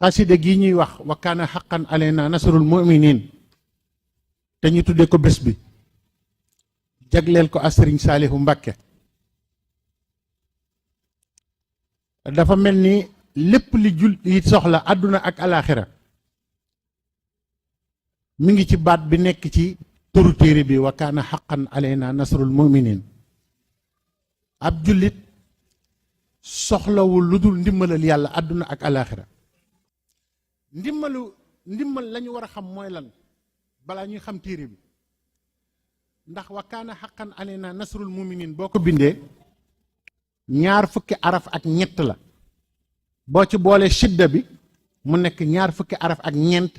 xasida gi ñuy wax wa kaana xaqan alayna nasrul muminin te ñu tuddee ko bés bi jagleel ko Sëriñ Saalihu Mbàkke dafa mel ni lépp li jul yi soxla àdduna ak alaaxira mi ngi ci baat bi nekk ci turu téere bi wa kaana xaqan alayna nasrul muminin ab jullit soxlawul lu dul ndimbalal yàlla àdduna ak alaaxira ndimbal lañu war a xam mooy lan balaa ñuy xam téere bi ndax wa kaana xaqan alayna nasrul muminin boo ko bindee ñaar fukki araf ak ñett la boo ci boolee shidda bi mu nekk ñaar fukki araf ak ñeent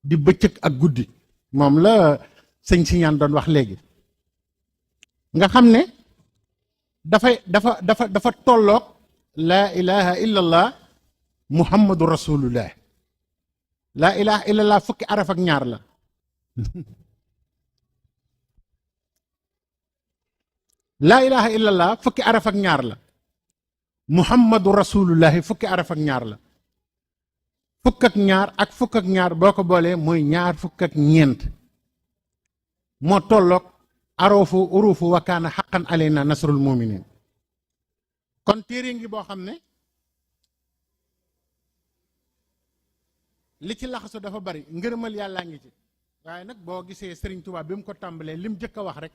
di bëccëg ak guddi moom la sëñ si ñaan doon wax léegi nga xam ne dafa tolloog laa ilaha illa allah muhammadu rasulullah laa ilaha illa allah fukki araf ak ñaar la laa ilaha illa allah fukki araf ak ñaar la muhammadu rasulullahi fukki araf ak ñaar la fukk ak ñaar ak fukk ak ñaar boo ko boolee mooy ñaar fukk ak ñeent moo tolloog urufu wa kaana xaqan alayna nasrul muminin kon téere ngi boo xam ne li ci laxasu dafa bari ngërëmal yàllaa ngi ci waaye nag boo gisee Sëriñ Tuubaa bi mu ko tàmbalee lim jëkk a wax rek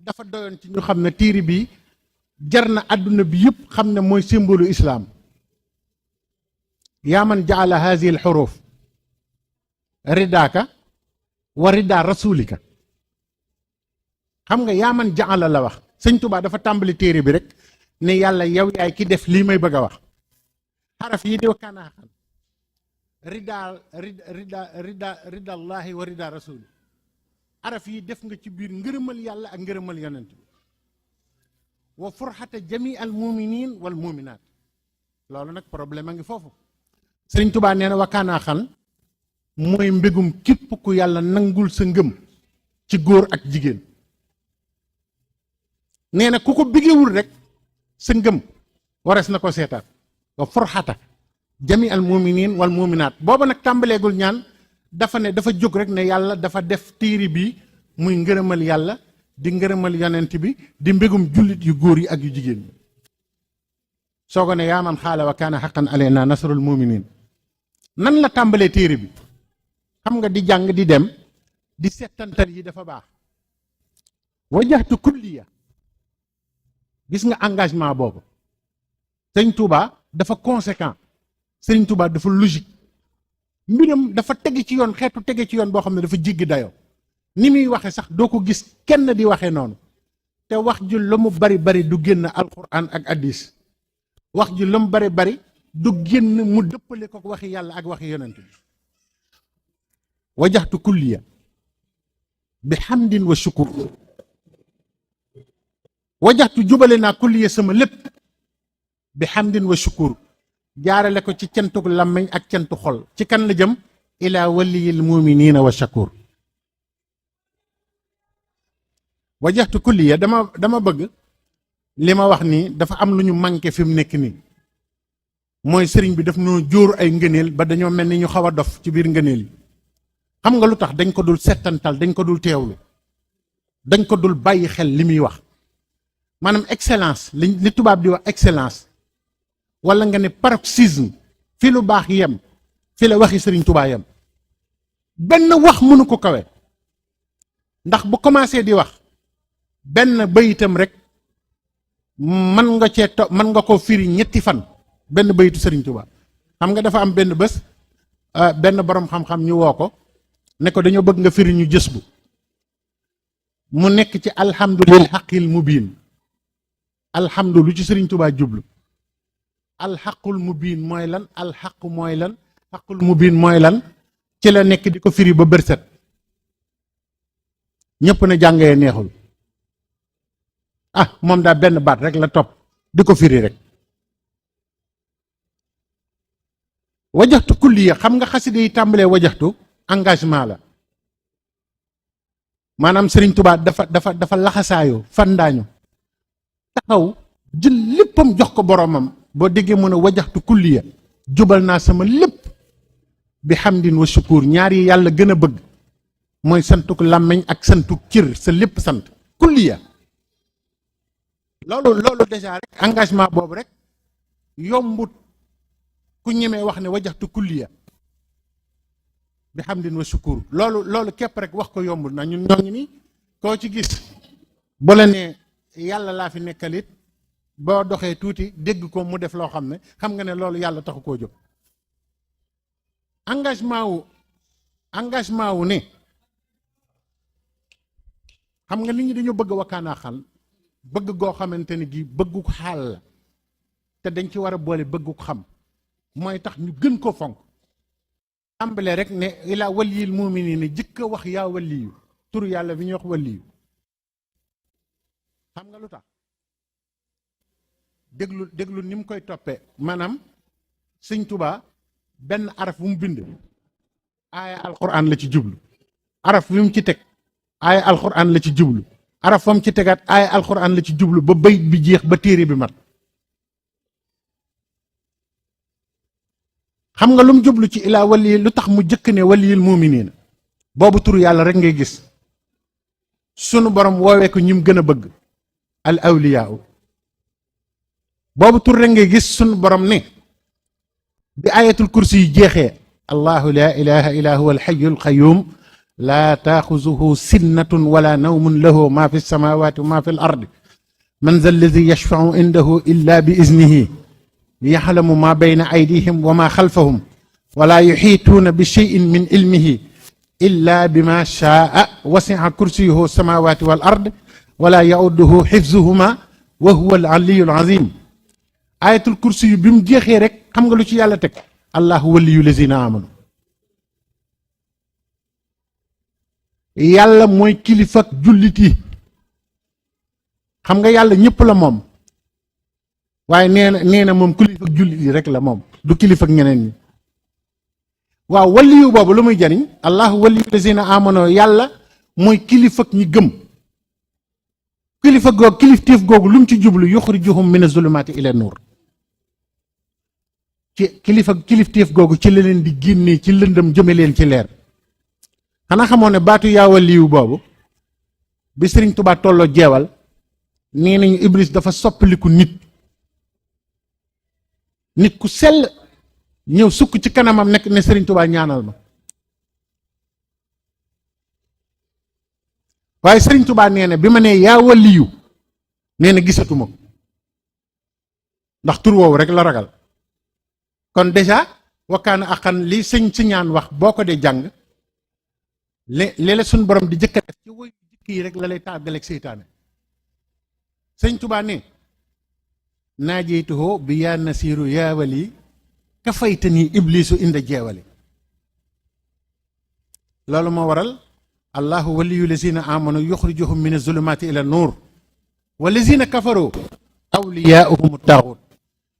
dafa doyoon ci ñu xam ne téere bi jar na àdduna bi yëpp xam ne mooy symbole islaam yaa man jaala haadihi al xuruf ridaaka wa rida rasulika xam nga yaa man jaala la wax Sëñ Tuubaa dafa tàmbali téere bi rek ne yàlla yow yaay ki def lii may bëgg a wax xaraf yi di wa kaana xaqan rida allahi wa rida rasuli araf yi def nga ci biir ngërëmal yàlla ak ngërëmal yonent bi wa furxata jami al muminin wal muminaat loolu nag problème a ngi foofu Sëriñ Tuubaa nee na wa kaana xaqan mooy mbégum képp ku yàlla nangul sa ngëm ci góor ak jigéen nee na ku ko bigewul rek sa ngëm warees na ko seetaat wa furxata jami al muminin wal muminaat booba nag tàmbaleegul ñaan dafa ne dafa jóg rek ne yàlla dafa def téere bi muy ngërëmal yàlla di ngërëmal yonent bi di mbégum jullit yu góor yi ak yu jigéen ñi soo ko ne yaa man xaala wa kaana xaqan alayna nasrul muminin nan la tàmbalee téere bi xam nga di jàng di dem di settantal yi dafa baax wajaxtu kulliya gis nga engagement boobu Sëñ Tuubaa dafa conséquent Sëriñ Tuubaa dafa logique mbiram dafa tege ci yoon xeetu tege ci yoon boo xam ne dafa jéggi dayoo ni muy waxe sax doo ko gis kenn di waxee noonu te wax ji lu mu bari bari du génn alquran ak addis wax ji lu mu bari bari du génn mu dëppale ko waxi yàlla ak waxi yonent bi wajaxtu kulliya bi hamdin wa shukur wajaxtu jubale naa kulliya sama lépp bi hamdin wa shukur jaarale ko ci cantuk làmmiñ ak cantu xol ci kan la jëm ila waliyil muminina wa shakur wajaxtu kulliya dama bëgg li ma wax nii dafa am lu ñu manqué fi mu nekk nii mooy sëriñ bi daf noo jóor ay ngëneel ba dañoo mel ni ñu xaw a dof ci biir ngëneel yi xam nga lu tax dañ ko dul settantal dañ ko dul teewlu dañ ko dul bàyyi xel li muy wax maanaam excellence li tubaab di wax excellence wala nga ne paroxysme fi lu baax yem fi la waxi Sëriñ Tuubaa yem benn wax mënu ko kawe ndax bu commencé di wax benn bayitam rek mën nga ko firi ñetti fan benn bayitu Sëriñ Tuubaa xam nga dafa am benn bés benn borom xam-xam ñu woo ko ne ko dañoo bëgg nga firi ñu jës bu mu nekk ci alhamdulil xaqil mubiin alhamdu lu ci Sëriñ Tuubaa jublu alxaqul mubiin mooy lan alxaq mooy lan xaqul mubiin mooy lan ci la nekk di ko firi ba bërset ñëpp na jàngee neexul moom daa benn baat rek la topp di ko firi rek wajaxtu kulliya xam nga xasida yi tàmbalee wajaxtu engagement la maanaam Sëriñ Tuubaa dafa laxasaayoo fandaañu taxaw jël léppam jox ko boromam boo déggee mën a wajaxtu kulliya jubal naa sama lépp bi hamdin wa shukur ñaar yi yàlla gën a bëgg mooy santuk làmmeñ ak santuk cër sa lépp sant kulliya loolu déjà rek engagement boobu rek yombut ku ñemee wax ne wajaxtu kulliya bi hamdin wa shukur loolu képp rek wax ko yombul na ñun ñoo ngi nii koo ci gis bu la ne yàlla laa fi nekkalit boo doxee tuuti dégg ko mu def loo xam ne xam nga ne loolu yàlla taxu koo jóg engagement wu ne xam nga nit ñi dañoo bëgg wakkaanaa xal bëgg goo xamante ni gi bëggu xaal la te dañ ci war a boole bëggu xam mooy tax ñu gën ko fonk tàmbale rek ne ilaa waliyil mu'miniina jëkk a wax yaa waliyu turu yàlla bi ñuy wax waliyu xam nga lu tax déglu ni mu koy toppee maanaam sëñ Tuubaa benn araf bu mu bind aaya alquran la ci jublu araf bi mu ci teg aaya alquran la ci jublu araf fam ci tegaat aaya alquran la ci jublu ba bayit bi jeex ba téere bi mat xam nga lu mu jublu ci ilaa wali lu tax mu jëkk ne waliyil mu'miniina boobu turu yàlla rek ngay gis sunu borom woowee ko ñi mu gën a bëgg al awliyaa boobu tur rek ngay gis sunu borom ne bi ayatul kursi yi jeexee allahu la ilaha illa huwa alxayu alqayum laa taaxuzuhu sinnatun wala nawmun lahu ma fi lsamawati wa ma fi l ardi man za alladi yashfau indahu illa bi iznihi yaxlamu ma bayna aydihim wa ma xalfahum wala yuxiituuna bi cheyin min ilmihi illa bima shaa wasia kursiyuhu samawati wal ard wala yauduhu xifzuhuma wa huwa al aliyu al azim ayatul kursi yu bi mu jeexee rek xam nga lu ci yàlla teg allahu waliyu lazina amanu yàlla mooy kilifak jullit yi xam nga yàlla ñëpp la moom waaye nee na moom kilifak jullit yi rek la moom du kilifak ñeneen ñi waaw waliyu boobu lu muy jariñ allahu waliyu lazina amanu yàlla mooy kilifak ñi gëm kilifa googu kilifteef googu lu mu ci jublu yuxrijuhum min azulumaati ila nuur ci kilifteef googu ci la leen di génnee ci lëndëm jëme leen ci leer xanaa xamoon ne baatu yaa waliyu boobu bi Sëriñ Tuubaa tolloo jeewal nee nañu Iblis dafa soppaliku nit ku sell ñëw sukk ci kanamam nekk ne Sëriñ Tuubaa ñaanal ma waaye Sëriñ Tuubaa nee na bi ma nee yaa waliyu nee na gisatuma ko ndax tur woowu rek la ragal kon déjà wakkaana axan li sëñ si ñaan wax boo ko dee jàng léeg-léeg suñ borom di jëkka def ci woy jëkk yi rek la lay tàggaleeg seytaane sëñ Tuubaa ne naajeytuhoo bi yaa nasiiru yaa wali ka faytani iblisu inda jeewali loolu moo waral allahu waliyu lazina amanu yuxrijuhum min azulumati ila nuur wa lazina kafaru awliyaahum taaxut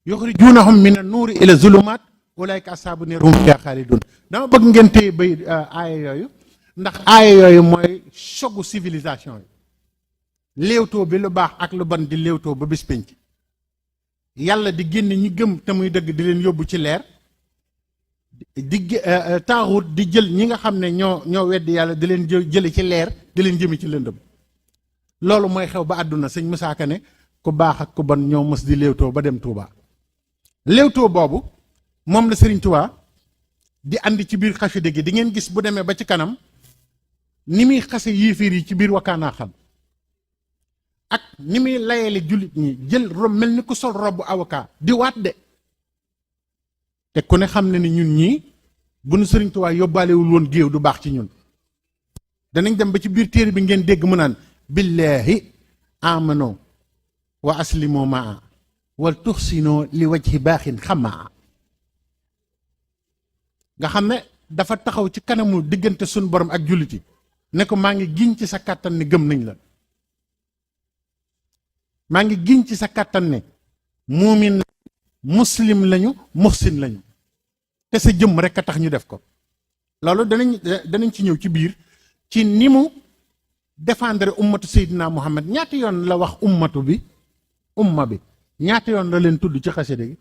yuxrijunahum min annuuri ila zulumat ulaika ashabu neer hum fiha xaalidun dama bëgg ngeen téye bay aaya yooyu ndax aaya yooyu mooy chogu civilisation yi léewtoo bi lu baax ak lu bon di léewtoo ba bis pénc yàlla di génn ñi gëm te muy dëgg di leen yóbbu ci leer di taaxut di jël ñi nga xam ne ñoo weddi yàlla di leen jële ci leer di leen jëme ci lëndëm loolu mooy xew ba àdduna sëñ Musaa Ka ne ku baax ak ku bon ñoo mës di léewtoo ba dem Touba léewtoo boobu moom la Sëriñ Tuubaa di andi ci biir xasida gi di ngeen gis bu demee ba ci kanam ni muy xase yéeféer yi ci biir wakkaanaa xam ak ni muy layele jullit ñi jël mel ni ku sol robu avocat di waat de te ku ne xam ne ni ñun ñii bu nu Sëriñ Tuubaa yóbbaalewul woon géew du baax ci ñun danañ dem ba ci biir téere bi ngeen dégg mu naan billaahi amano wa aslimoo maa wal tuxsinoo li wajhi baaxin xamaa nga xam ne dafa taxaw ci kanamu diggante suñ borom ak jullit yi ne ko maa ngi giñ ci sa kàttan ne gëm nañ la maa ngi giñ ci sa kàttan ne muumin muslim lañu muhsin lañu te sa jëmm rek a tax ñu def ko loolu danañ ci ñëw ci biir ci ni mu défendre ummatu Seydina Muhammad ñaata yoon la wax umma bi ñaata yoon la leen tudd ci xasida gi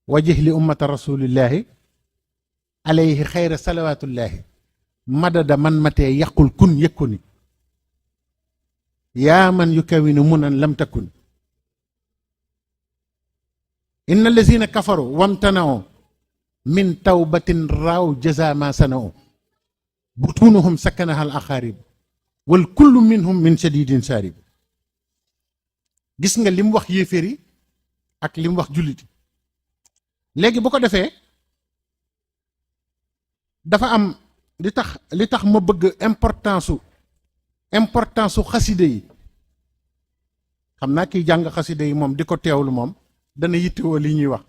wajih li ummata rasulillahi alayhi xayra salawatullahi madada man matee yaqul kun yëkkuni yaa man yukawinu munan lam takun inna allazina kafaru wamtanao min tawbatin raaw jaza ma sanao butunuhum sakkanaha al axaarib wal kullu minhum min shadidin saarib. gis nga li mu wax yéeféer yi ak li mu wax julliti. léegi bu ko defee dafa am li tax ma bëgg importance su xaside yi. xam naa kiy jàng xaside yi moom di ko teewlu moom dana yittewoo li ñuy wax.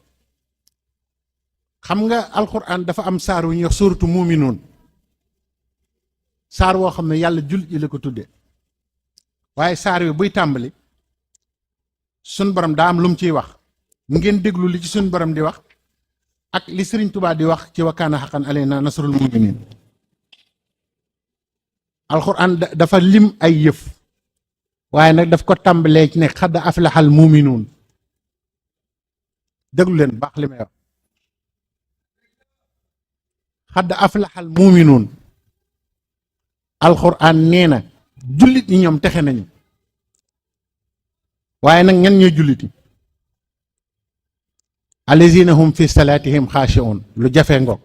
xam nga alquran dafa am saar wu ñuy wax suuratu muuminuun, saar woo xam ne yàlla jullit yi la ko tudde waaye saar wi buy tàmbali sun borom daa am lu mu ciy wax. ngeen déglu li ci sun borom di wax ak li Sëriñ Tubaa di wax ci wa kaana haqqan alaynaa nasrul mu'miniin. alquran dafa lim ay yëf waaye nag daf ko tàmbalee ci ne xad aflaxal muuminuun. déglu leen baax li may wax. xad aflaxal muuminuun. alquran nee na jullit ñi ñoom texe nañu waaye nag ñan ñooy julliti. allazina hum fi salaatihim xaashi'uun. lu jafe ngoog.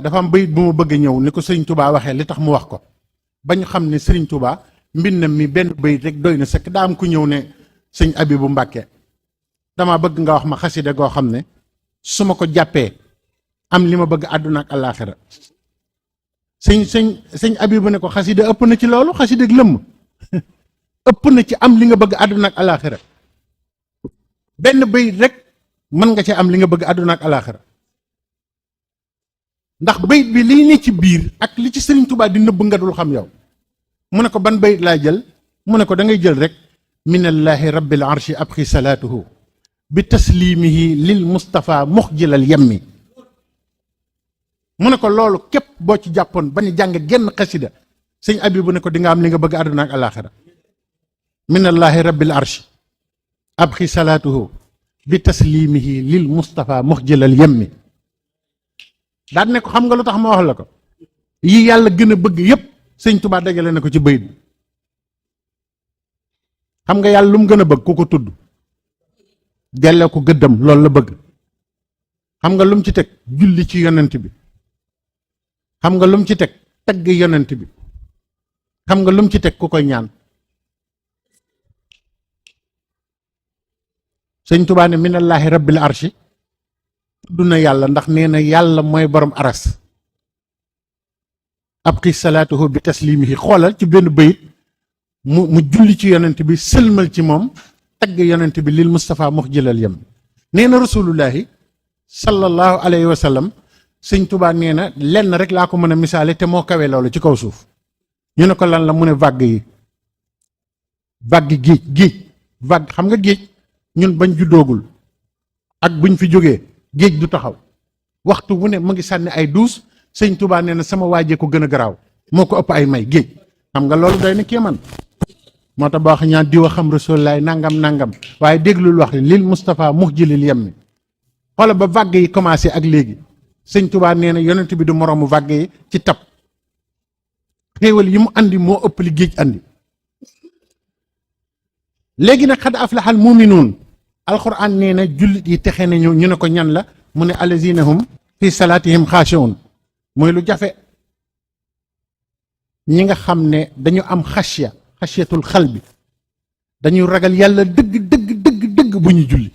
dafa am bayit bu ma bëgg ñëw ni ko Sëriñ Tubaa waxee li tax mu wax ko ba ñu xam ne Sëriñ Tubaa mbindam mi benn bayit rek doy na sëkk. daa am ku ñëw ne sëñ Abibu Mbàkke dama bëgg nga wax ma xasida goo xam ne su ma ko jàppee am li ma bëgg àdduna ak àllaaxira. sëñ Abibu ne ko xasida ëpp na ci loolu, xasida lëmm ëpp na ci am li nga bëgg àdduna ak àllaaxira. benn bayit rek mën nga ci am li nga bëgg àdduna ak àllaaxira. ndax bayit bi lii ne ci biir ak li ci Sëriñ Tubaa di nëbb nga dul xam yow. mu ne ko ban bayit laa jël mu ne ko da ngay jël rek minallahi rabbil arshi abxi salaatuhu bi taslimihi lil Mustafa muxjilal yemmi. mu ne ko loolu képp boo ci jàppoon bañ a jàng genn xasida sëñ Abibu ne ko di nga am li nga bëgg àdduna ak àllaaxira. minallahi rabbil arshi abxi salaatuhu bi taslimihi lil Mustafa muxjilal yemmi. daan ne ko xam nga lu tax ma wax la ko yi yàlla gën a bëgg yépp sëñ Tubaa dajale na ko ci bayit bi. xam nga yàlla lu mu gën a bëgg ku ko tudd delloo ko gëddam loolu la bëgg. xam nga lu mu ci teg julli ci yonent bi. xam nga lu mu ci teg tagg yonent bi. xam nga lu mu ci teg ku koy ñaan. sëñ Tubaa ne minallahi rabbil arshi tudd na yàlla ndax nee na yàlla mooy borom aras. abqi salaatuhu bi taslimihi. xoolal ci benn bayit mu julli ci yonent bi sëlmal ci moom tagg yonent bi lil Mustafa muxjilal yem. nee na rasulullahi sallallahu alayhi wa sallam sëñ Tubaa nee na lenn rek laa ko mën a misaale te moo kawe loolu ci kaw suuf. ñu ne ko lan la mu ne vague yi. vague géej vague xam nga géej ñun bañ juddoogul ak buñ fi jógee géej du taxaw waxtu wu ne mu ngi sànni ay duus. sëñ Tubaa nee na sama waajee ko gën a garaaw moo ko ëpp ay may géej. xam nga loolu doy na kéemaan. moo tax ba wax ñaan diwa xam rasulullaay nangam waaye déglul wax lil Mustafa muxjilil yemmi. xoola ba vague yi commencé ak léegi sëñ Tubaa nee na yonent bi du moroomu vague yi ci tab. xéewal yi mu andi moo ëpp li géej andi. léegi nag xad aflaxal muuminuun. alquran nee na jullit yi texe nañu ñu ne ko ñan la mu ne allazina hum fi salaatihim xaashi'uun. mooy lu jafe. ñi nga xam ne dañu am xasyatul xalbi dañu ragal yàlla dëgg bu ñu julli.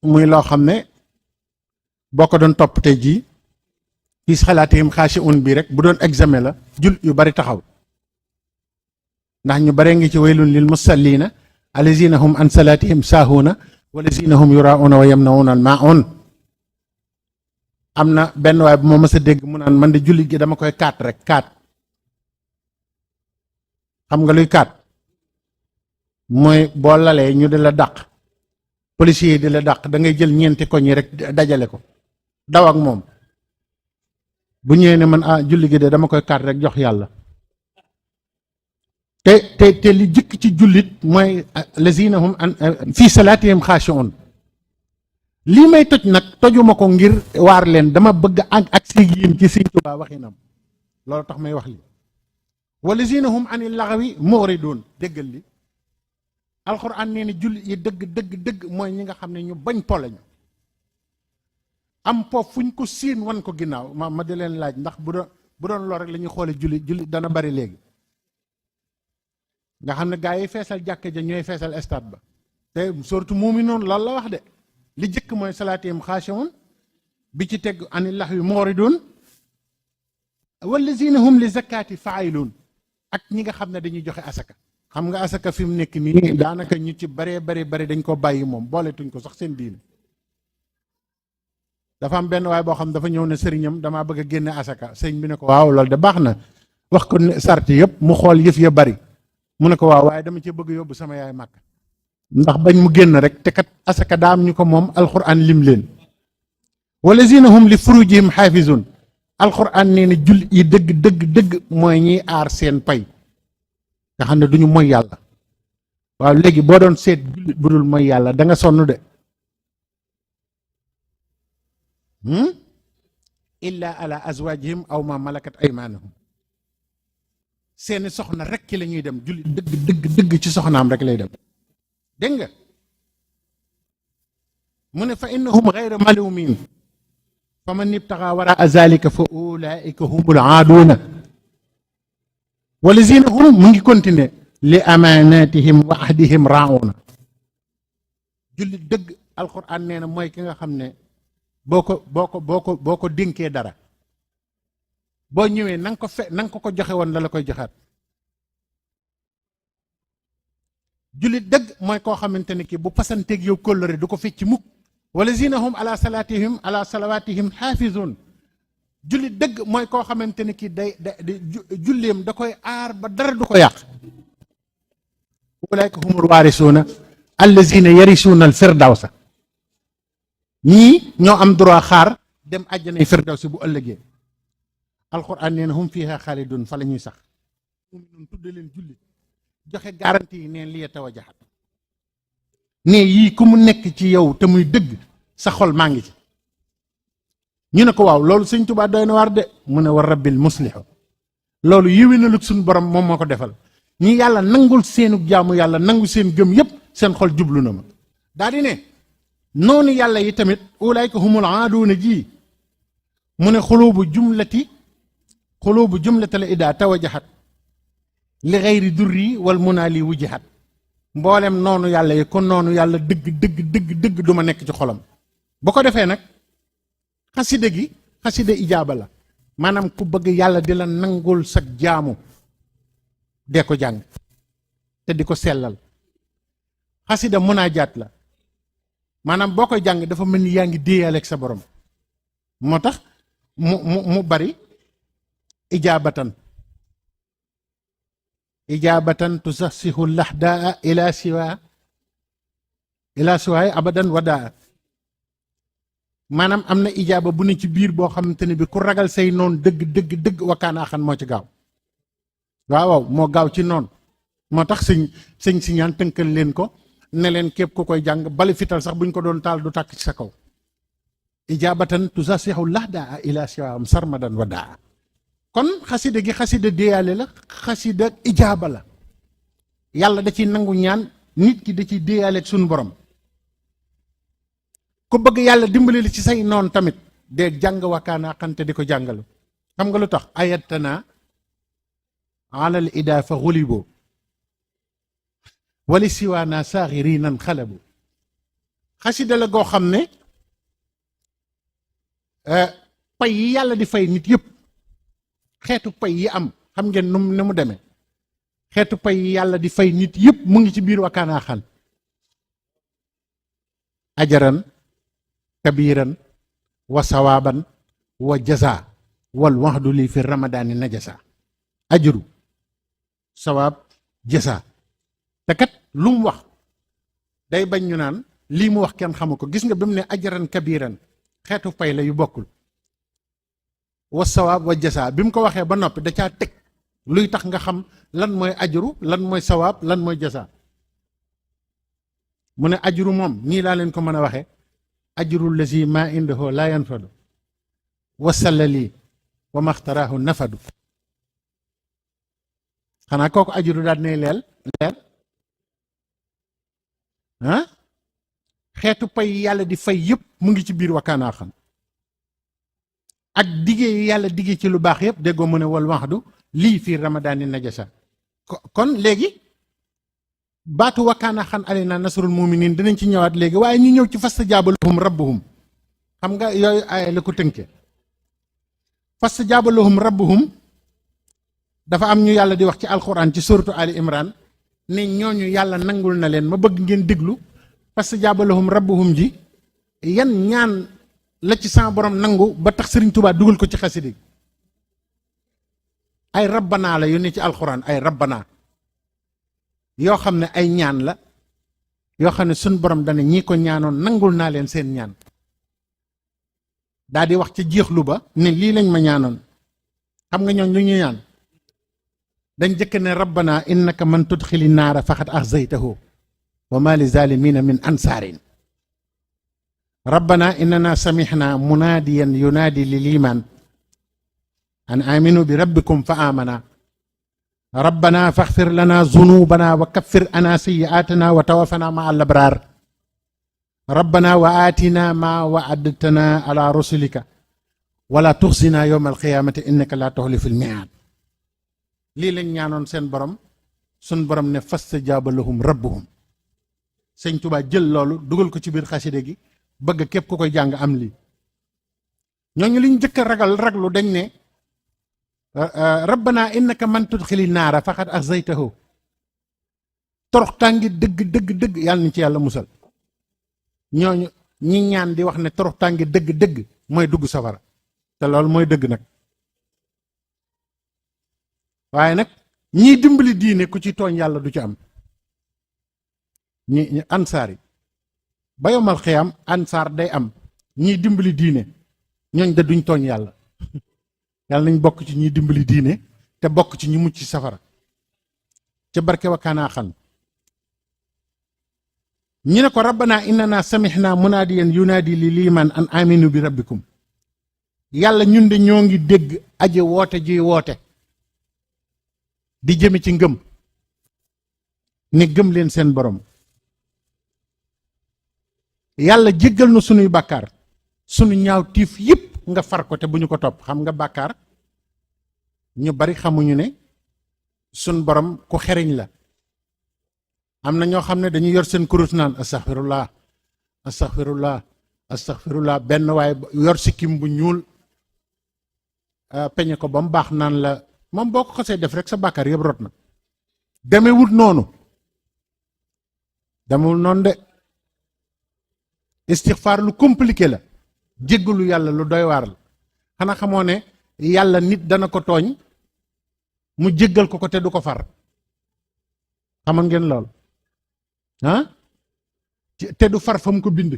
muy loo xam ne boo ko doon topp tey jii fi salaatihim xaashi'uun bi rek bu doon examen la jullit yu bari taxaw. ndax ñu baree ngi ci waylun lil musallina allazina hum an salaatihim saahuuna wallazina hum yuraa'uuna wa yamna'uuna al maa'uun. am na benn waay bu ma mës a dégg mu naan man de julli gi dama koy kaat rek kaat. xam nga luy kaat mooy boo lalee ñu di la dàq policier yi di la dàq da ngay jël ñeenti koñ yi rek dajale ko daw ak moom bu ñëwee ne man julli gi de dama koy kaat rek jox yàlla. te li jëkk ci jullit mooy lazina hum fi salaatihim xaashi'uun. lii may toj nag tojuma ko ngir waar leen, dama bëgg ak si yéen ci Sëñ Tuubaa waxinam, loolu tax may wax li walazina hum anil laxwi muridun. déggal li alxuraan nee na jullit yi dëgg mooy ñi nga xam ne ñu bañ po lañu, am po fuñ ko siin wan ko ginnaaw. ma di leen laaj ndax bu doon lool rek la ñuy xoole julli dana bari léegi, nga xam ne gaa yi feesal jàkk ja ñooy feesal stade ba. te surtout mu'minuun loolu la wax de, li jëkk mooy salaatihim xaashi'uun, bi ci teg anil lahwi mu'riduun, wallazina hum li zakaati faa'iluun, ak ñi nga xam ne dañuy joxe asaka. xam nga asaka fi mu nekk nii daanaka ñu ci bari dañ ko bàyyi moom, booletuñ ko sax seen diine. dafa am benn waay boo xam dafa ñëw ne sëriñam damaa bëgg a génne asaka. sëriñ bi ne ko waaw loolu de baax na, wax ko ne sart yëpp mu xool yëf ya bari, mu ne ko waaw waaye dama ci bëgg yóbbu sama yaay màkk, ndax bañ mu génn rek, te kat asaka daa am ñu ko moom, alquran lim leen. walazina hum li furujihim xaafizun, alquran nee na jullit yi dëgg mooy ñiy aar seen pay, nga xam ne duñu mooy yàlla. waaw léegi boo doon seet jullit bu dul mooy yàlla da nga sonn de. illa ala azwajihim aw ma malakat aymanuhum, seeni soxna rek ki la ñuy dem. jullit dëgg ci soxnaam rek lay dem. dégg nga mu ne fa innahum gayra malumin fa man ibtaxa wara zalika fa ulaika humul aaduuna. walazina hum mu ngi continuer li amanatihim wa ahdihim rauna. jullit dëgg alquran nee na mooy ki nga xam ne boo ko dénkee dara, boo ñëwee na nga ko joxe woon la koy joxaat. jullit dëgg mooy koo xamante ne kii bu pasanteeg yow kóllëre du ko fecc mukk. walazina hum ala salawatihim xaafizun. jullit dëgg mooy koo xamante ne kii julleem da koy aar ba dara du ko yàq. ulaika humul waarisuuna allazina yarisuuna al firdawsa. ñii ñoo am droit xaar dem àjjanay firdawsi bu ëllëgee. alquran nee na hum fiha xaalidun, fa la ñuy sax. mu'minun tudde leen jullit, joxe garantie yi neen liy tawajahat ne yii ku mu nekk ci yow te muy dëgg sa xol maa ngi ci. ñu ne ko waaw loolu Sëñ Tuubaa doy na waar de, mu ne war rabbil muslihu, loolu yéwénalug suñu borom moom moo ko defal. ñi yàlla nangul seenug jaamu yàlla, nangu seen gëm yépp, seen xol jublu na ma. daa di ne noonu yàlla yi tamit ulaayka humul aaduuna ji, mu ne xulubu jumlatal idaa tawajahat li xayri durri wal munaali wujihat. mboolem noonu yàlla yi kon noonu yàlla dëgg du ma nekk ci xolam. bu ko defee nag xasida gi xasida ijaaba la, maanaam ku bëgg yàlla di la nangul sag jaamu dee ko jàng te di ko sellal. xasida munaajaat la, maanaam boo koy jàng dafa mel ni yaa ngi déeyaleeg sa borom. moo tax mu bari ijaabatan tusassihu lahdaa ila siwaay abadan wadaa. maanaam am na ijaaba bu ne ci biir boo xamante ne bi ku ragal say noon dëgg wakkaanaa xan moo ci gaaw. waaw moo gaaw ci noonu. moo tax sëñ si ñaan tënkal leen ko ne leen képp ku koy jàng bali fital sax buñ ko doon taal du tàkk ci sa kaw. ijaabatan tusassihu lahdaa ila siwaam sarmadan wadaa. kon xasida gi xasida déyaale la, xasida ijaaba la. yàlla da ciy nangu ñaan, nit ki da ciy déyaale ak suñu borom. ku bëgg yàlla dimbali li ci say noon tamit de jàng wakkaanaa xante di ko jàngalu. xam nga lu tax ayatana alal ida fa xulibo wali siwaana saaxirinan xalabu. xasida la goo xam ne pay yi yàlla di fay nit yëpp, xeetu pay yi am xam ngeen nu mu demee. xeetu pay yi yàlla di fay nit yëpp mu ngi ci biir wakkaanaa xan. ajaran kabiran wa sawaaban wa jaza wal waxdu li fi ramadaani najasa. ajru sawaab jaza. te kat lu mu wax day bañ ñu naan lii mu wax kenn xamu ko. gis nga bi mu ne ajaran kabiran xeetu pay la yu bokkul. wa sawaab wa jaza bi mu ko waxee ba noppi da caa teg luy tax nga xam lan mooy ajru, lan mooy sawaab, lan mooy jaza. mu ne ajru moom nii laa leen ko mën a waxee. ajrul lazi ma indahu la yanfadu wasalla lii wa maxtaraahu nafadu xanaa kooku ajuru daal ne leer ah xeetu pay yàlla di fay yëpp mu ngi ci biir wakkaanaa xam ak diggee yi yàlla diggee ci lu baax yëpp déggoo mu ne wal waxdu lii fii ramadaani najasa kon léegi baatu wakkaana xan alina nasrul muminin dinañ ci ñëwaat léegi waaye ñu ñëw ci fastajaaba lahum rabbuhum xam nga yooyu ay la ko tënke fastajaaba lahum rabbuhum dafa am ñu yàlla di wax ci alquran ci suratu ali imran ne ñooñu yàlla nangul na leen ma bëgg ngeen déglu fastajaaba lahum rabbuhum ji yan ñaan la ci sama borom nangu ba tax Sëriñ Tuubaa dugal ko ci xasida ay rabbanaa la yu ne ci alquran ay rabbanaa yoo xam ne ay ñaan la yoo xam ne suñ borom dana ñii ko ñaanoon nangul naa leen seen ñaan daa di wax ca jeexlu ba ne lii lañ ma ñaanoon xam nga ñooñ lu ñu ñaan dañ jëkk ne rabbana innaka man tudxili naara faxat axzaytahu wa ma li zalimina min ansaarin rabbana innana samixna munaadiyan yunaadi lil iman an aminu bi rabbikum fa amana rabbana faxfir lana zunubana wa kaffir ana sayyi'atina wa tawaffana ma al abrar rabbana wa atina ma wa'adtana ala rusulika wala tuxzina yawma alqiyamati innaka la tuxlifu almi'ad lii lañ ñaanoon seen borom sun borom ne fastajaaba lahum rabbuhum sëñ Tuubaa jël loolu dugal ko ci biir xaside gi bëgg képp ku koy jàng am lii ñooñu liñ jëkk raglu dañ ne rabbana innaka man tudxili naara faqad axzaytahu torox tàngi dëgg yàlla nañ ci yàlla musal ñooñu ñi ñaan di wax ne torox tàngi dëgg mooy dugg safara te loolu mooy dëgg nag waaye nag ñiy dimbali diine ku ci tooñ yàlla du ci am ñi ansaar yi ba yomal xiyam ansaar day am ñiy dimbali diine ñooñ da duñ tooñ yàlla yàlla nañ bokk ci ñiy dimbali diine te bokk ci ñi mucc ci safara ca barke wakkaanaa xan ñu ne ko rabbana innana samixna munaadiyan yunaadi li liimaan an aminu bi rabbikum yàlla ñun de ñoo ngi dégg aji woote ji woote di jëme ci ngëm ne gëm leen seen borom yàlla jéggal na sunuy bàkkaar sunu ñaaw tiif yépp nga far ko te bu ñu ko topp xam nga bàkkaar ñu bari xamuñu ne sun borom ku xeriñ la am na ñoo xam ne dañuy yor seen kurus naan astaxfirullah benn waaye yor sikkim bu ñuul peñe ko ba mu baax naan la moom boo ko xasee def rek sa bàkkaar yëpp rot na demewut noonu de istixfaar lu compliqué la jéggalu yàlla lu doy waar la xanaa xamoo ne yàlla nit dana ko tooñ mu jéggal ko te du ko far xamoon ngeen lool te du far fa mu ko bind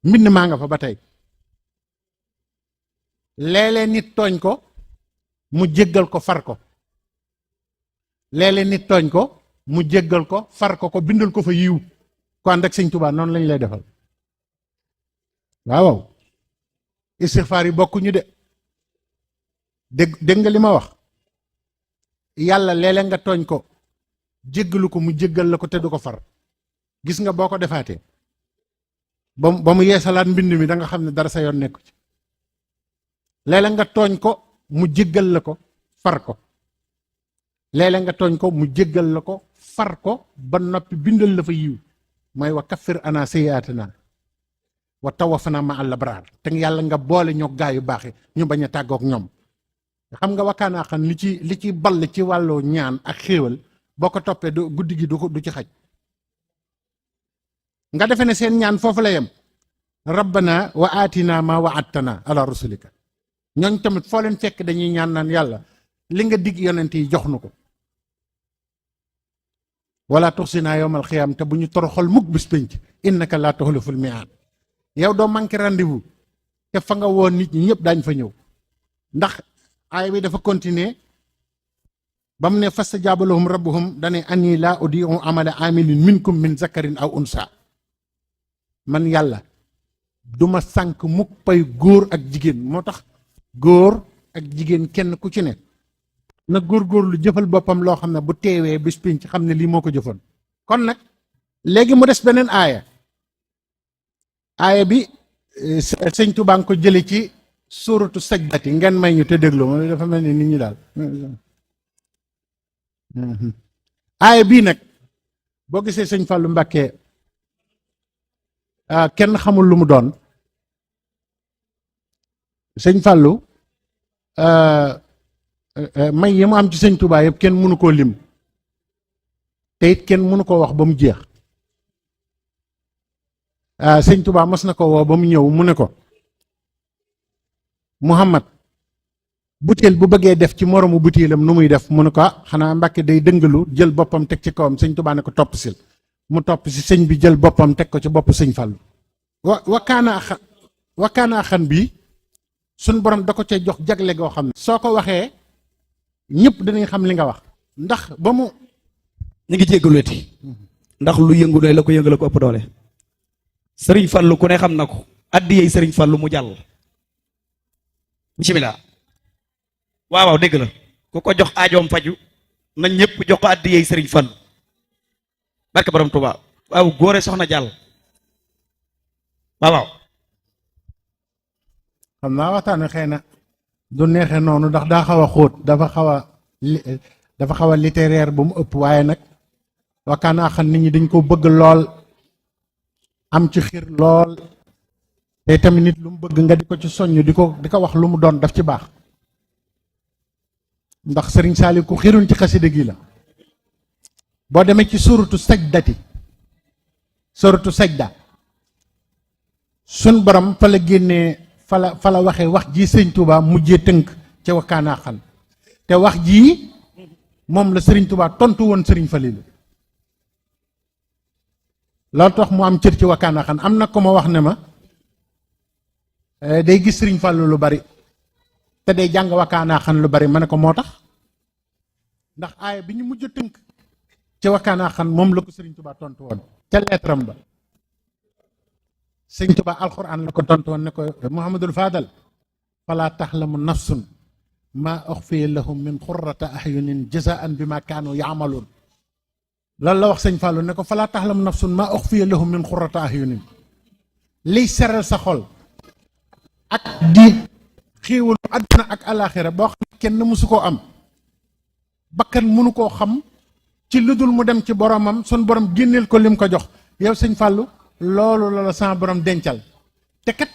mbind maa nga fa ba tey léeg-léeg nit tooñ ko mu jéggal ko far ko léeg-léeg nit tooñ ko mu jéggal ko far ko bindal ko fa yiw ko ànd ak sëñ Tuubaa noonu lañ lay defal waaw istixfaar yi bokkuñu de dégg nga li ma wax yàlla léeg-léeg nga tooñ ko jéggalu ko mu jéggal la ko te du ko far gis nga boo ko defaatee ba mu yeesalaat mbind mi da nga xam ne dara sa yoon nekku ci léeg-léeg nga tooñ ko mu jéggal la ko far ko léeg-léeg nga tooñ ko mu jéggal la ko far ko ba noppi bindal la fa yiw mooy wa kaffir ana sayyi'atina wa tawaffana ma al abrar te yàlla nga boole ñoo gaa yu baax ñu bañ a tàggook ñoom xam nga wakkaanaa xam li ci ball ci wàllu ñaan ak xéewal boo ko toppee du guddi gi du ci xaj nga defe ne seen ñaan foofu la yem rabbana wa atina ma wa'adtana ala rusulika ñooñ tamit foo leen fekk dañuy ñaan naan yàlla li nga dig yonent yi jox nu ko wala tuxsina yawmal xiyaam te bu ñu toroxal mukk bis pénc innaka laa tuxliful mi'aad yow doo manqué rendez-vous te fa nga woon nit ñi ñëpp daañ fa ñëw ndax aay bi dafa continuer ba mu ne fastajaaba lahum rabbuhum dane anni laa udii'u amala aamilin minkum min zakarin aw unsa man yàlla duma sànk mukk pay góor ak jigéen. moo tax góor ak jigéen kenn ku ci ne na góorgóorlu jëfal boppam loo xam ne bu teewee bis pinc xam ne lii moo ko jëfoon. kon nag léegi mu des beneen aaya bi sëñ Tuubaa nga ko jële ci suuratu sajdati ngeen may ñu te déglu ma dafa mel ni nit ñi daal. aaya bii nag boo gisee sëñ Fàllu Mbàkke kenn xamul lu mu doon. sëñ Fàllu may yi mu am ci sëñ Tuubaa yëpp kenn mënu koo lim te it kenn mënu koo wax ba mu jeex. sëñ Tuubaa mos na ko woo ba mu ñëw mu ne ko Muhammad butéel bu bëggee def ci moromu butéelam nu muy def mu ne ko xanaa Mbàkke day dëngalu jël boppam teg ci kawam. sëñ Tuubaa ne ko topp sil mu topp si sëñ bi jël boppam teg ko ci bopp sëñ Fàllu wakkaana axan bii suñ borom da ko cay jox jagle goo xam ne soo ko waxee ñëpp dinañ xam li nga wax. ndax ba mu ñu ngi jéggaluweti ndax lu yëngu doy la ko yëngal ko ëpp doole. sëriñ Fàllu ku ne xam na ko addiyey sëriñ Fàllu mu jàll. bismillah. waaw dégg la ku ko jox aajoom faju na ñëpp jox ko addiyey sëriñ Fàllu barke borom Tuubaa. waaw góore soxna jàll. waaw xam naa waxtaan wi xëy na du neexee noonu ndax daa xaw a xóot dafa xaw a littéraire bu mu ëpp. waaye nag wakkaanaa xam nit ñi dañ ko bëgg lool am ci xiir lool te tamit nit lu mu bëgg nga di ko ci soññ di ko wax lu mu doon daf ci baax. ndax sëriñ Saaliw ku xiiruñ ci xasida gi la. boo demee ci suratu sajda sun borom fa la génnee fa la waxee wax ji sëñ Touba mujjee tënk ca wakkaanaa xan te wax jii moom la sëriñ Touba tontu woon sëriñ Falilu. loolu tax mu am cër ci wakkaanaa xan. am na ko ma wax ne ma day gis sëriñ Fàllu lu bari te day jàng wakkaanaa xan lu bari ma ne ko moo tax ndax aaya bi ñu mujj tënk ci wakkaanaa xan moom la ko sëriñ Touba tontu woon ca leetaram ba. sëñ Touba alxuraan la ko tontu woon ne ko Muhammadul Fadal falaa taxlamu nafsun maa uxfiya lahum min xurrata ahyunin jazaan bi ma kaanu yaamaluun. loolu la wax sëñ Fallou ne ko falaa taxlamu nafsun maa uxfiya lahum min xurrata ahyunin liy seral sa xol ak di xiiwalu àdduna ak alaaxira boo xam ne kenn mësu koo am bakkan mënu koo xam ci lu dul mu dem ci boromam sun borom génneel ko lim ko jox. yow sëñ Fallou loolu la sama borom dencal te kat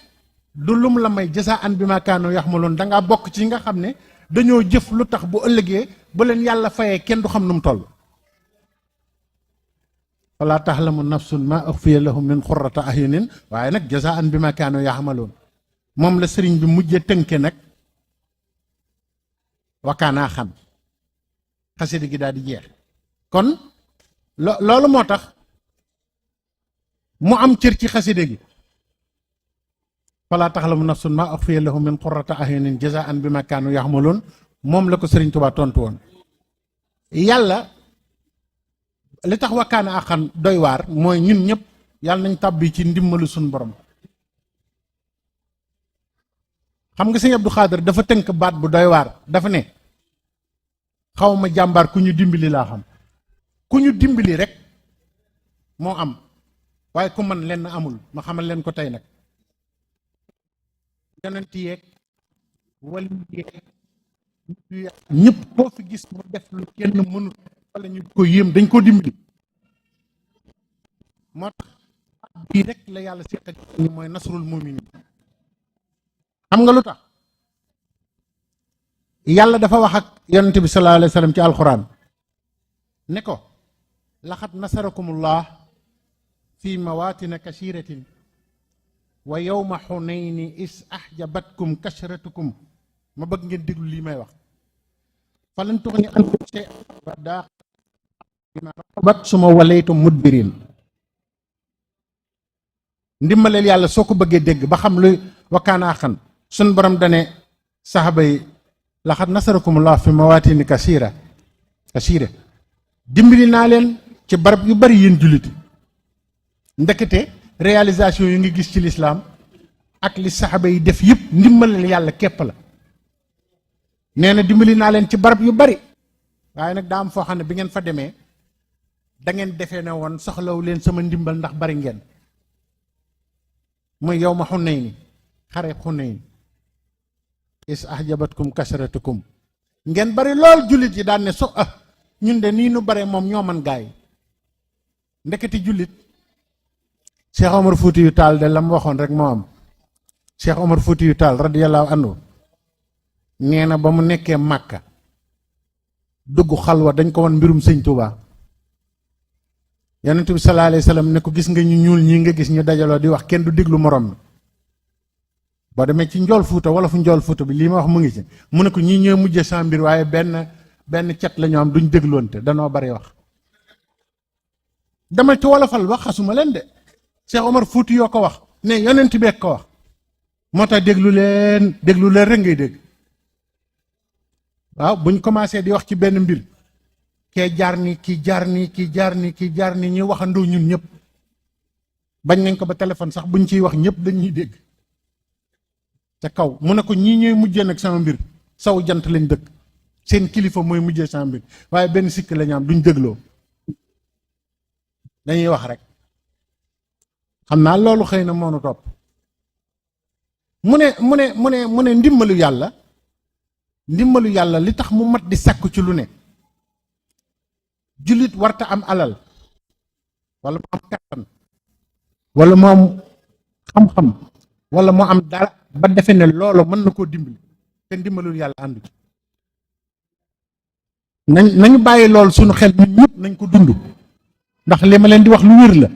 du lum la may jasaan bi ma kaanu yaxmaloon dangaa bokk ci nga xam ne dañoo jëf lu tax bu ëllëgee bu leen yàlla fayee kenn du xam nu mu toll. falaa taxlamu nafsun ma uxfiya lahum min xurrata ahyunin waaye nag jasaan bi ma kaanu yaxmaloon moom la sëriñ bi mujjee tënke nag wakkaanaa xam xasida gi daal di jeex. kon loolu moo tax mu am cër ci xasida gi. falaa taxlamu nafsun maa uxfiya lahum min qurrati ahyunin jazaan bi ma kaanu yaxmaloon moom la ko sëriñ Tuubaa tontu woon. yàlla li tax wakkaana axan doy waar mooy ñun ñëpp yàlla nañ tàbbi ci ndimbalu suñ borom. xam nga sëñ Abdou Khader dafa tënk baat bu doy waar dafa ne xaw ma jàmbaar ku ñu dimbali laa xam. ku ñu dimbali rek moo am waaye ku man leen amul ma xamal leen ko tey nag. yonent yeeg wala yeeg ñëpp koo fi gis mu def lu kenn mënut wala ñu ko yéem dañ ko dimbali. moo tax bii rek la yàlla seq ak ñi mooy nasrul muminin. xam nga lu tax yàlla dafa wax ak yonent bi sallallahu alayhi wa sallam ci alxuraan ne ko laxat nasarakumullah fi mawaatina kasiratin wa yawma xunayni is ahjabatkum kasratukum ma bëgg ngeen déglu lii may wax falan tuxni ankum shay'an wa daaq bima raxabat suma walaytum mudbirin. ndimbaleel yàlla soo ko bëggee dégg ba xam luy wakkaanaa xan sun borom dane saxaba yi laxat nasarakumullah fi mawaatin kasira dimbali naa leen ci barab yu bari yéen julliti. ndekete réalisation yi nga gis ci lislaam ak li saxaaba yi def yëpp ndimbalal yàlla képp la. nee na dimbali naa leen ci barab yu bari waaye nag daa am foo xam ne bi ngeen fa demee da ngeen defee ne woon soxlawu leen sama ndimbal ndax bari ngeen. muy yow ma Xunayn xare Xunayn is ahjabatkum kasratukum ngeen bari lool jullit yi daan ne ñun de nii nu bare moom ñoo man gaay ndeketi jullit Cheikh Omar Fouti yu Taal de la mu waxoon rek moo am. Cheikh Omar Fouti yu Taal radiyallahu anhu nee na ba mu nekkee Màkka dugg xalwa dañ ko won mbirum sëñ Tuubaa yonent bi sallallahu alayhi wa sallam ne ko gis nga ñu ñuul ñii nga gis ñu dajaloo di wax kenn du déglu morom mi boo demee ci njool fuuta wala fu njool fuuta bi lii ma wax mu ngi ci mu ne ko ñii ñooy mujjee sa mbir waaye benn cet la ñu am duñ dégloonte danoo bari wax. dama ci wolofal wax xasuma leen de Cheikh Omar Fouti yoo ko wax ne yonent bi ko wax moo tax déglu leen rek ngay dégg. waaw buñ commencé di wax ci benn mbir kee jaar ni kii jaar ni kii jaar ni kii jaar ni ñuy waxandoo ñun ñëpp bañ nañ ko ba téléphone sax buñ ciy wax ñëpp dañuy dégg ca kaw mu ne ko ñii ñooy mujjee nag sama mbir saw jant lañ dëkk seen kilifa mooy mujjee sama mbir waaye benn sikk lañ am duñ dégloo dañuy wax rek xam naa loolu xëy na moonu topp mu ne ndimbalu yàlla li tax mu mat di sàkku ci lu ne jullit warta am alal wala mu am kattan wala mu am xam-xam wala mu am dara ba defe ne loolu mën na koo dimbali te ndimbalul yàlla àndu ci nañu bàyyi loolu suñu xel ñun ñëpp nañ ko dund ndax li ma leen di wax lu wér la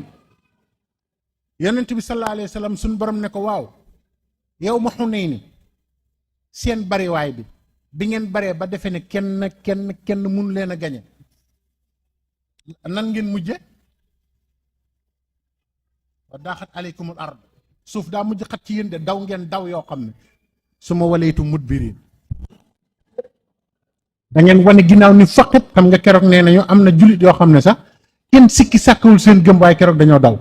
yonent bi sallallahu alayhi wa sallam suñu borom ne ko waaw yow ma Xunayn seen bariwaay bi ngeen baree ba defe ne kenn mënu leen a gañe nan ngeen mujje wa daaxat aleykumul ard suuf daa mujj xat ci yéen de daw ngeen daw yoo xam ne su ma walaytu mudbirin da ngeen wane ginnaaw ni faqit xam nga keroog nee nañu am na jullit yoo xam ne sax kenn sikki sàkkawul seen gëm waaye keroog dañoo daw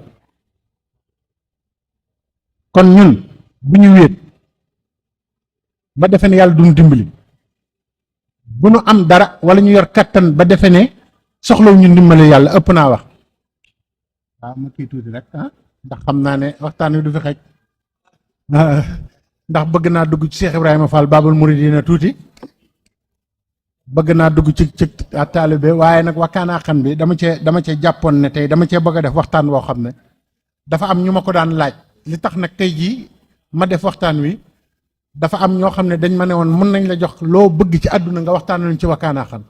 kon ñun bu ñu wéet ba defe ne yàlla duñu dimbali bu nu am dara wala ñu yor kattan ba defe ne soxlaw ñu ndimbali yàlla ëpp naa wax waaw ma kii tuuti rek ndax xam naa ne waxtaan wi du fi xej ndax bëgg naa dugg ci Cheikh Ibrahima Fall Babul Mouridina tuuti bëgg naa dugg ci taalibe waaye nag wakkaanaa xam bi dama cee jàppoon ne tey dama cee bëgg a def waxtaan woo xam ne dafa am ñu ma ko daan laaj li tax nag tey jii ma def waxtaan wi dafa am ñoo xam ne dañ ma ne woon mën nañ la jox loo bëgg ci àdduna nga waxtaan nañ ci wakkaanaa xam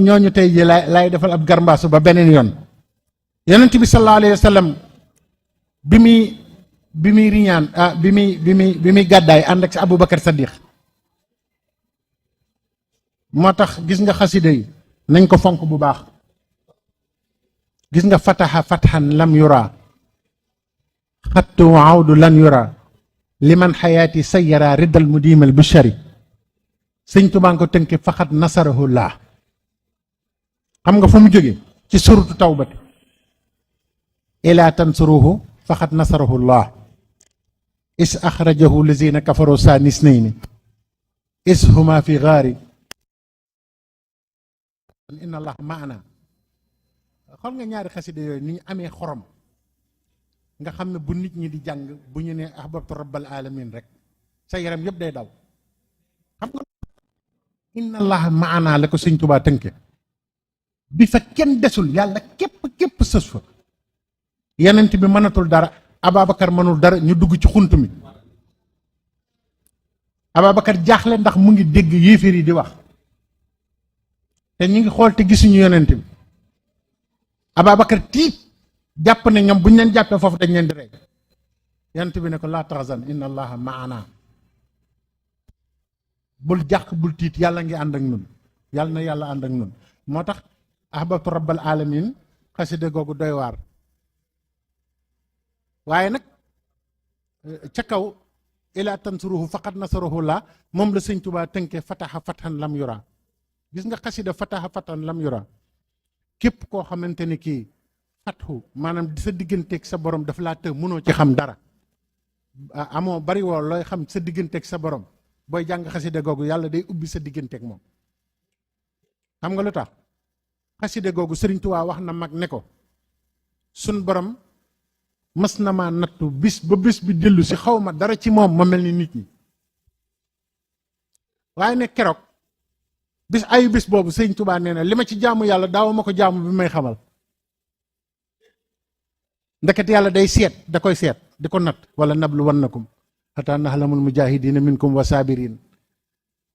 ñooñu tey jii laay defal ab garmbaasu ba beneen yoon yonent bi sallallahu alayhi wa sallam bi muy riñaan bi muy gàddaay ànd ak si Aboubacar Saddiq moo tax gis nga xasida yi nañ ko fonk bu baax gis nga fataha fathan lam yura xattu awdu lan yura liman xayaati sayara riddal mudimal bushari sëñ Tuubaa ko tënke faxat nasarahu laa xam nga fu mu jóge ci suratu tawbati ilaa tansuruhu faxat nasarahu llah is axrajahu lazina kafaru saani isnayni is huma fi gaari inna allah maana xool nga ñaari xasida yooyu ni ñu amee xorom nga xam ne bu nit ñi di jàng bu ñu ne ahbabtu rabbal alamin rek sa yaram yëpp day daw xam nga inna allah maana la ko sëñ Tuubaa tënke bi fa kenn desul yàlla képp sës fa yenent bi mënatul dara Ababacar mënul dara ñu dugg ci xunt mi Ababacar jaaxle ndax mu ngi dégg yéeféer yi di wax te ñu ngi xool te gisuñu yonent bi Ababacar tiit jàpp ne ñoom bu ñu leen jàppee foofu dañ leen di rey yonent bi ne ko laa taxzan inna allaha maana bul jàq bul tiit yàlla ngi ànd ak nun yàlla na yàlla ànd ak nun moo tax ahbabtu rabbal alamin xasida googu doy waar waaye nag ca kaw ila tansuruhu faqad nasarahu la moom la sëñ Tuubaa tënke fataha fathan lam yura gis nga xasida fataha fathan lam yura képp koo xamante ni kii fatxu maanaam sa digganteeg sa borom daf laa të mënoo ci xam dara amoo bari woo looy xam sa digganteeg sa borom booy jàng xaside googu yàlla day ubbi sa digganteeg moom. xam nga lu tax xaside googu Sëriñ Tuubaa wax na mag ne ko sun borom mas na maa nattu bis ba bis bi dellu si xaw ma dara ci moom ma mel ni nit ñi waaye ne keroog bis ayu bis boobu Sëriñ Tuubaa nee na li ma ci jaamu yàlla daaw ma ko jaamu bi may xamal ndeket yàlla day seet da koy seet di ko natt wala nablu wannakum hatta na'lamul mujahidina minkum wa sabirin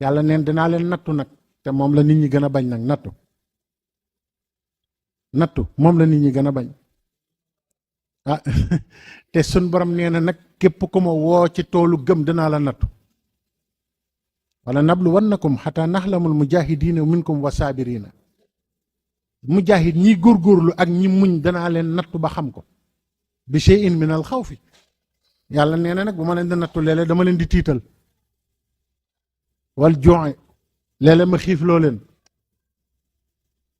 yàlla neen dinaa leen nattu nag te moom la nit ñi gën a bañ nag nattu moom la nit ñi gën a bañ ah te sun borom nee na nag képp ku ma woo ci toolu gëm dinaa la nattu wala nablu wannakum hatta na'lamul mujahidina minkum wa sabirina mujahid ñi góorgóorlu ak ñi muñ danaa leen nattu ba xam ko bi shay'in min al xawfi yàlla nee na nag bu ma leen di nattu léeg-léeg dama leen di tiital wal ju'i léeg-léeg ma xiif loo leen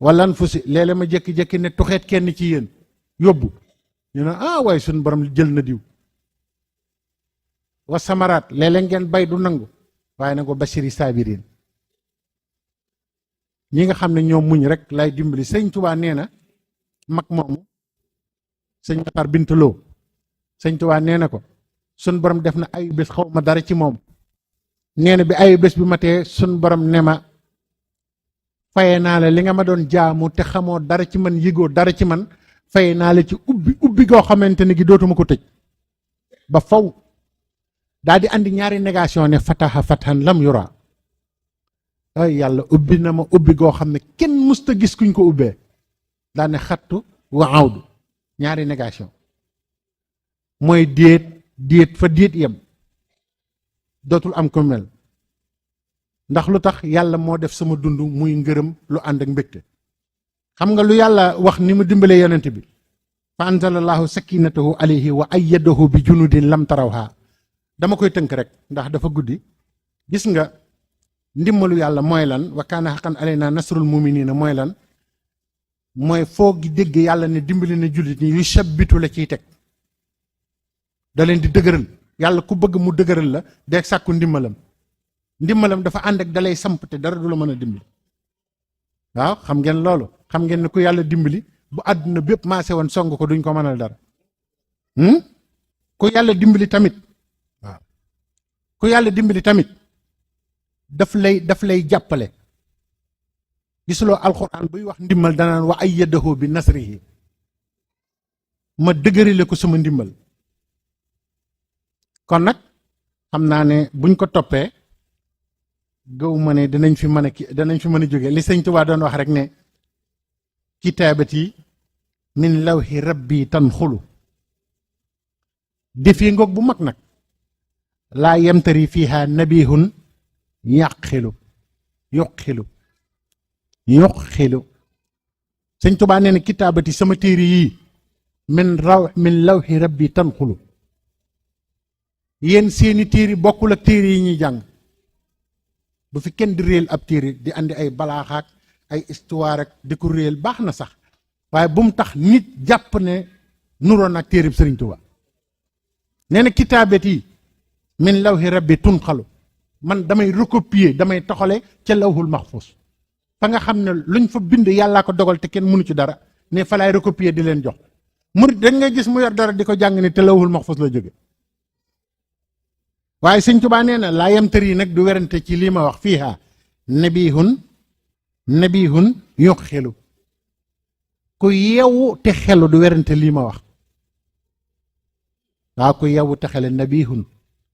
wala anfusi léeg-léeg ma jékki-jékki ne tuxeet kenn ci yéen yóbbu ñu ne waaye suñu borom jël na diw wa samaraat léeg-léeg ngeen bay du nangu waaye nag wa bashiri saabiriin ñi nga xam ne ñoom muñ rek lay dimbali. Sëñ Tuubaa nee na mag moomu sëñ Maxtaar Bintaloo sëñ Tuubaa nee na ko sun borom def na ay bés xaw ma dara ci moom nee na bi ay bés bi matee sun borom ne ma faye naa la li nga ma doon jaamu te xamoo dara ci man yëgoo dara ci man faye naa la ci ubbi goo xamante ne gi dootuma ko tëj ba faw daal di andi ñaari négation ne fataha fathan lam yura ay yàlla ubbi na ma ubbi goo xam ne kenn musta gis kuñ ko ubbee daa ne xattu wa awdu ñaari négation mooy déet fa déet yem dootul am ko mel ndax lu tax yàlla moo def sama dund muy ngërëm lu ànd ak mbégte. xam nga lu yàlla wax ni mu dimbalee yonent bi fa anzalallahu sakinatahu alayhi wa ayyadahu bi junudin lam tarawha dama koy tënk rek ndax dafa guddi. gis nga ndimbalu yàlla mooy lan wa kaana haqqan alaynaa nasrul mu'miniina mooy lan mooy foo gi dégg yàlla ne dimbali na jullit ñi yu sabbitu la ciy teg da leen di dëgëral yàlla ku bëgg mu dëgëral la de sàkku ndimbalam dafa ànd ak dalay samp te dara du la mën a dimbali. waaw xam ngeen loolu xam ngeen ne ku yàlla dimbali bu àdduna bépp maase woon song ko duñ ko mënal dara ku yàlla dimbali tamit waaw ku yàlla dimbali tamit daf lay jàppale. gisuloo alxuraan buy wax ndimbal danaan wa ayyadahu bi nasrihi ma dëgërile ko sama ndimbal. kon nag xam naa ne buñ ko toppee gëw ma ne danañ fi mën a jóge li sëñ Tuubaa doon wax rek ne kitaabati min lawhi rabbi tanxulu defi ngoog bu mag nag laa yemtari fiha nabihun yuqilu sëñ Tuubaa nee na kitaabati sama téere yii min lawhi rabbi tanxulu yéen seeni téere bokkul ak téere yi ñuy jàng bu fi kenn di réel ab téere di andi ay balaaxaak ay histoire ak di ko réel baax na sax waaye bu mu tax nit jàpp ne nuroon ak téere bi Sëriñ Tuubaa nee na kitaabat yi min lawhi rabbi tunxalu man damay recopier damay toxale ca lawhul mahfuz fa nga xam ne luñ fa bind yàllaa ko dogal te kenn mënu ci dara ne fa laay recopier di leen jox murit da ngay gis mu yor dara di ko jàng ne te lawhul mahfuz la jóge waaye Sëñ Tuubaa nee na laa yamtari nag du werante ci lii ma wax fiiha nabihun yuqilu ku yeewu te xelu du werante lii ma wax waaw ku yeewu te xelu nabihun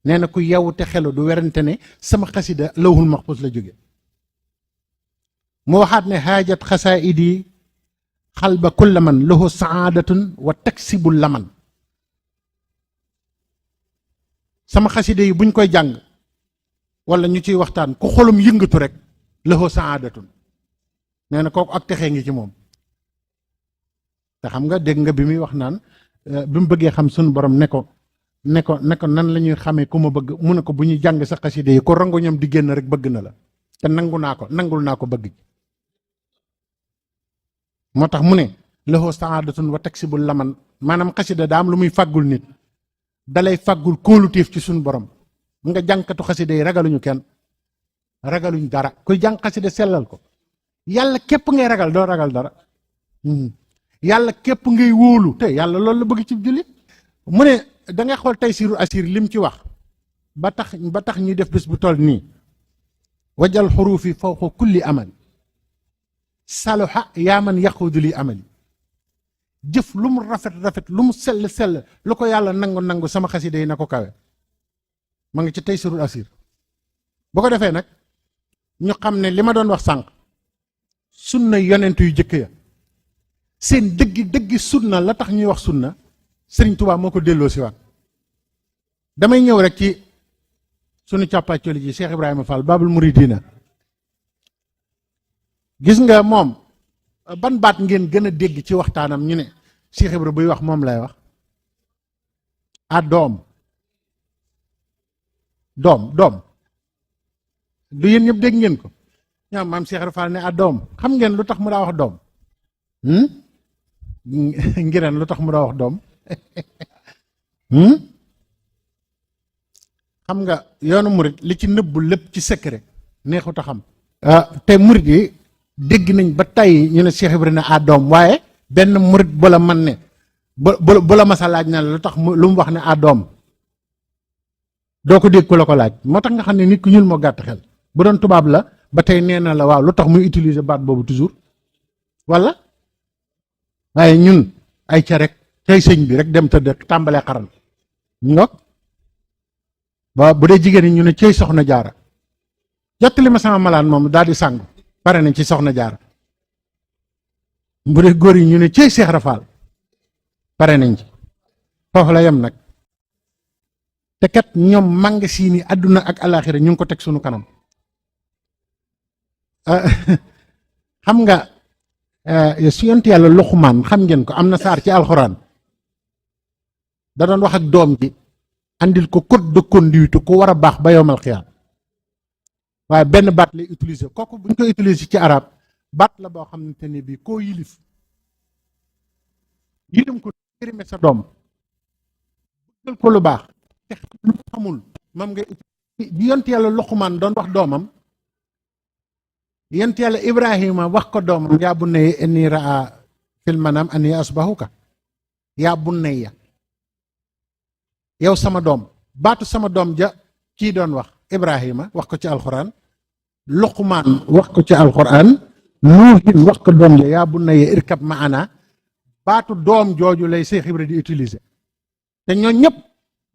nee na ku yeewu te xelu du werante ne sama xasida lawhul mahfuz la jóge mu waxaat ne haajat xasaidi xalba kulla man lahu saadatun wa taksibul laman sama xasida yi buñ koy jàng wala ñu ciy waxtaan ku xolum yëngatu rek lahu saadatun nee na kooku ak texee ngi ci moom te xam nga dégg nga bi muy wax naan bi mu bëggee xam suñu borom ne ko nan la ñuy xamee ku ma bëgg mu ne ko bu ñuy jàng sa xasida yi ko rango ñam di génn rek bëgg na la te nangul naa ko bëgg moo tax mu ne lahu saadatun wa taksibul laman maanaam xasida daa am lu muy fàggul nit dalay fàggul kóoluteef ci suñu borom nga jànkatu xasida yi ragaluñu kenn ragaluñ dara kuy jàng xasida sellal ko yàlla képp ngay ragal doo ragal dara yàlla képp ngay wóolu te yàlla loolu la bëgg ci jullit mu ne da ngay xool Taysiru Asir lim ci wax ba tax ñuy def bés bu toll nii wajal xuruufi fawqa kulli amal saluha yaa man yaquudu li amali jëf lu mu rafet lu mu sell lu ko yàlla nangu sama xasida yi na ko kawe ma ngi ci Taysirul Asir bu ko defee nag ñu xam ne li ma doon wax sànq sunna yonent yu jëkk ya seen dëggi sunna la tax ñuy wax sunna Sëriñ Tuubaa moo ko delloo si waat damay ñëw rek ci sunu càppaacoli ji Cheikh Ibrahima Fall Babul Muridina gis nga moom ban baat ngeen gën a dégg ci waxtaanam ñu ne Cheikh Ibrahima buy wax moom lay wax doom du yéen ñëpp dégg ngeen ko ñoom maam Cheikh Ibrahima Fall ne doom xam ngeen lu tax mu daa wax doom ngireen lu tax mu daa wax doom xam nga yoonu murit li ci nëbbu lépp ci secret neexut a xam te murit yi dégg nañ ba tey ñu ne Cheikh Ibrahima ne doom waaye benn murit bu la man ne bu la masa laaj na la lu tax lu mu wax ne doom doo ko dégg ku la ko laaj moo tax nga xam ne nit ku ñuul moo gàtt xel bu doon tubaab la ba tey nee na la waaw lu tax muy utiliser baat boobu toujours wala waaye ñun ay ca rek cay sëñ bi rek dem tëdd tàmbalee xaral ñu nga ba bu dee jigéen ñi ñu ne cay soxna jaara jottali ma sama malaan moom daal di sàngu pare nañ ci soxna jaara bu dee góor yi ñu ne cay Seex Rafaal pare nañ ci foofu la yem nag te kat ñoom màng sii ni àdduna ak alaaxira ñu ngi ko teg sunu kanam xam nga su yonent yàlla Luqmaan xam ngeen ko am na saar ci alxuraan da doon wax ak doom ji andil ko code de conduite ku war a baax ba yowmal xiyaam waaye benn baat lay utiliser kooku bu ñu ko utiliser ci arab baat la boo xamante ne bii koo yilim ko yërëme sa doom bëggal ko lu baax te lu xamul moom nga bi yonent yàlla Luqmaan doon wax doomam yonent yàlla Ibrahima wax ko doomam yaa bunayya inni raa fil manam anni asbahuka yaa bunayya yow sama doom baatu sama doom ja kii doon wax Ibrahima wax ko ci alxuraan Luqmaan wax ko ci alxuraan Nuuhin wax ko doom ja yaa bunayya irkab maana baatu doom jooju lay Cheikh Ibra di utiliser te ñoo ñëpp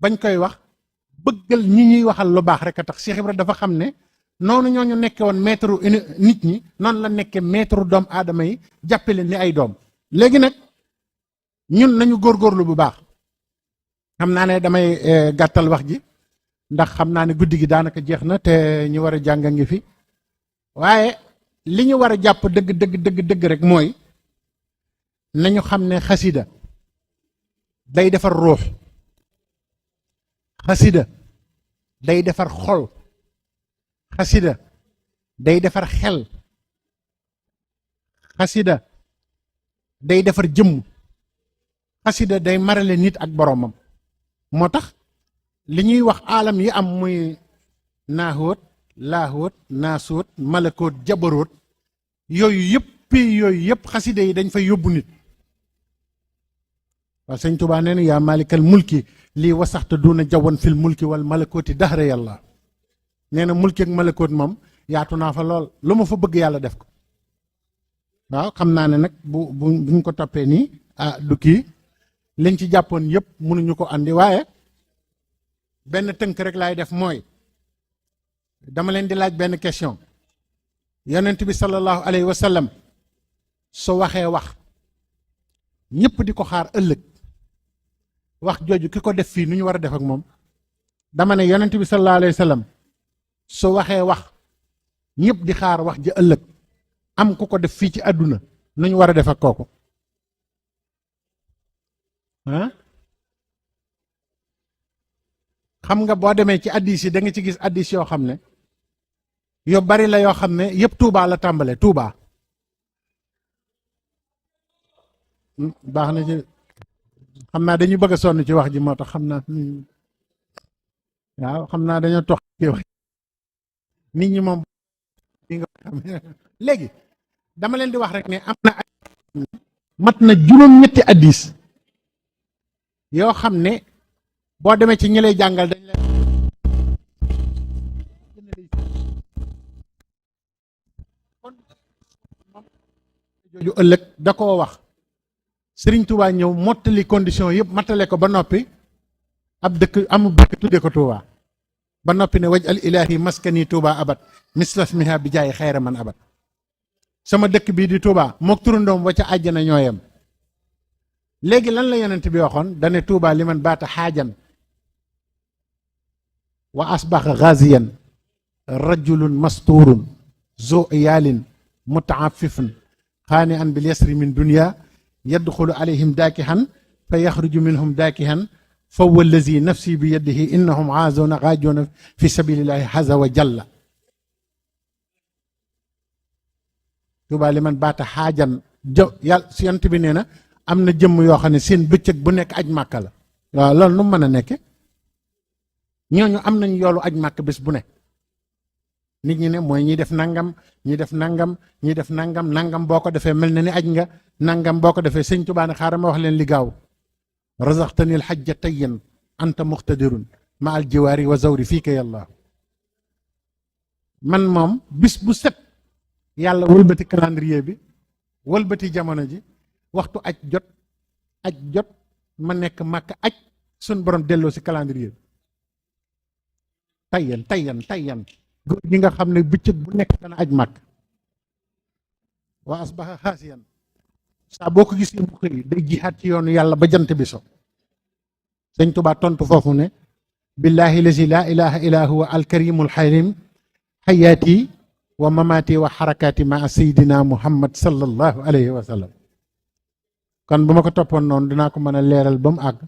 bañ koy wax bëggal ñi ñuy waxal lu baax rek a tax Cheikh Ibra dafa xam ne noonu ñooñu nekke woon maître nit ñi noonu la nekke maître doom aadama yi jàppale ni ay doom léegi nag ñun nañu góorgóorlu bu baax xam naa ne damay gàttal wax ji ndax xam naa ne guddi gi daanaka jeex na te ñu war a jàng ngi fi waaye li ñu war a jàpp dëgg rek mooy nañu xam ne xasida day defar ruux xasida day defar xol xasida day defar xel xasida day defar jëmm xasida day marale nit ak boroomam moo tax li ñuy wax aalam yi am muy naaxóot laaxóot naasóot malakoot jabaroot yooyu yëpp xasida yi dañ fay yóbbu nit waaw sëñ Tuubaa nee na yaa maalikal mulki lii wasaxta duna jawan fil mulki wal malakooti dahra yàlla nee na mulki ak malakoot moom yaatu naa fa lool lu ma fa bëgg yàlla def ko waaw xam naa ne nag buñ ko toppee nii du kii liñ ci jàppoon yëpp mënuñu ko andi waaye benn tënk rek laay def mooy dama leen di laaj benn question yonent bi sallallahu alayhi wa sallam su waxee wax ñëpp di ko xaar ëllëg wax jooju ki ko def fii nu ñu war a def ak moom dama ne yonent bi sallallahu alayhi wa sallam su waxee wax ñëpp di xaar wax ja ëllëg am ku ko def fii ci àdduna nu ñu war a def ak kooku xam nga boo demee ci addis yi da nga ci gis addis yoo xam ne yo bari la yoo xam ne yëpp Touba la tàmbale Touba baax na ci xam naa dañuy bëgg a sonn ci wax ji moo tax xam naa waaw xam naa dañoo tox ci wax nit ñi moom li nga xam léegi dama leen di wax rek ne am na ay mat na juróom-ñetti addis yoo xam ne boo demee ci ñi lay jàngal dañ leen kon jooju ëllëg da koo wax Sëriñ Tuubaa ñëw mottali condition yëpp matale ko ba noppi ab dëkk amul dëkk tudde ko Tuubaa ba noppi ne waj al ilaahi maskani Tuubaa abat mislasmiha bi jaay xayra man abat sama dëkk bii di Tuubaa mook turandoom wa ca àjjana ñooyam léegi lan la yonent bi waxoon dane Tuubaa li man baata xaajan wa asbaxa ghaziyan rajulun masturun zo iyaalin mutaafifun xaani an bil yasri min dunya yadxulu alayhim daakihan fa yaxruju minhum daakihan fa huwa allazi nafsi bi yadihi innahum aazuuna xaajuuna fi sabilillahi haza wa jalla Tuubaa li man baata xaajan yàlla si yant bi nee na am na jëmm yoo xam ne seen bëccëg bu nekk aj màkka la waaw loolu nu mu mën a nekke ñooñu am nañ yoolu aj màkk bés bu ne nit ñi ne mooy ñi def nangam ñi def nangam ñi def nangam nangam boo ko defee mel na ni aj nga nangam boo ko defee sëñ Tuubaa ne xaaral ma wax leen li gaaw razaqtani al hajja tayyan anta muqtadirun ma al jiwaari wa zawri fii ka yàlla man moom bis bu set yàlla wëlbati calendrier bi wëlbati jamono ji waxtu aj jot ma nekk màkk aj sun borom delloo si calendrier bi tayyan góor gi nga xam ne bëccëg bu nekk dana aj màkk wa asbaha xaasiyan saa boo ko gisee mu xëy day jihaat ci yoonu yàlla ba jant bi so sëñ Tuubaa tontu foofu ne billahi lazi laa ilaha illa huwa alkarimul xarim xayaati wa mamaati wa xarakaati maa sayidina muhammad sallallahu alayhi wa sallam kon bu ma ko toppoon noonu dinaa ko mën a leeral ba mu àgg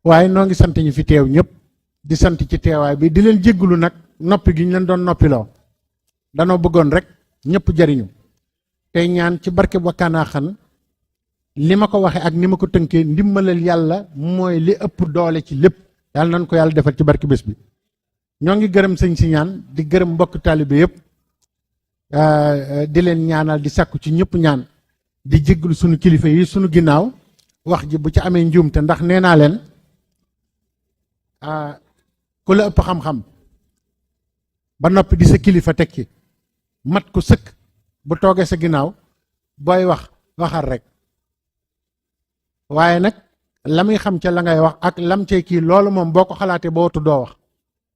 waaye noo ngi sant ñi fi teew ñëpp di sant ci teewaay bi di leen jéggulu nag noppi gi ñu leen doon noppiloo danoo bëggoon rek ñëpp jariñu tey ñaan ci barke Wakana Haqqan li ma ko waxee ak ni ma ko tënkee ndimbalal yàlla mooy li ëpp doole ci lépp yàlla nañ ko yàlla defal ci barke bés bi ñoo ngi gërëm sëñ si ñaan di gërëm mbokk taalibe yëpp di leen ñaanal di sàkku ci ñëpp ñaan di jégglu sunu kilifa yi sunu ginnaaw wax ji bu ci amee njuumte ndax nee naa leen ku la ëpp xam-xam ba noppi di sa kilifa tekki mat ko sëkk bu toogee sa ginnaaw booy waxal rek waaye nag la muy xam ca la ngay wax ak lam cay kii loolu moom boo ko xalaatee ba watu doo wax